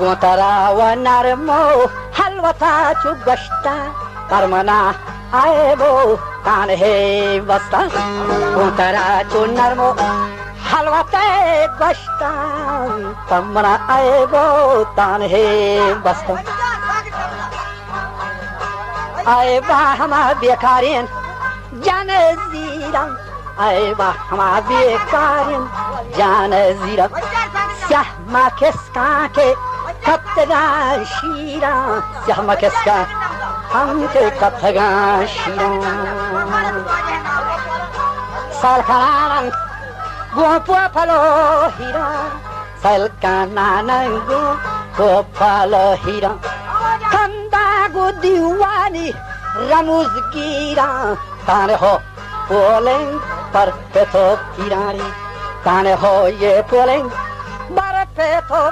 گوں ترا و نرم و ہلوتا چو گوشتہ، پر منا عیب و تانہے بستہ۔ گوں ترا چو نرم و ہلوتا گوشتہ، پر منا عیب و تانہے بستہ۔ عیب ہما بیکارین جان زیرم، عیب ہما بیکارین جان زیرم۔ سیاہ ما کسکاں کہ کپتگاں شیراں، سیاہ ما کسکاں ہم کہ کپتگاں شیراں۔ سال کنان گوں پوپل و ہیراں، سال کنان گوں پوپل و ہیراں۔ کنداں گوں دیوانی رموز گیراں، تانہو پولنگ بر پت و پیرانی، تانہو یہ پولنگ بر پت و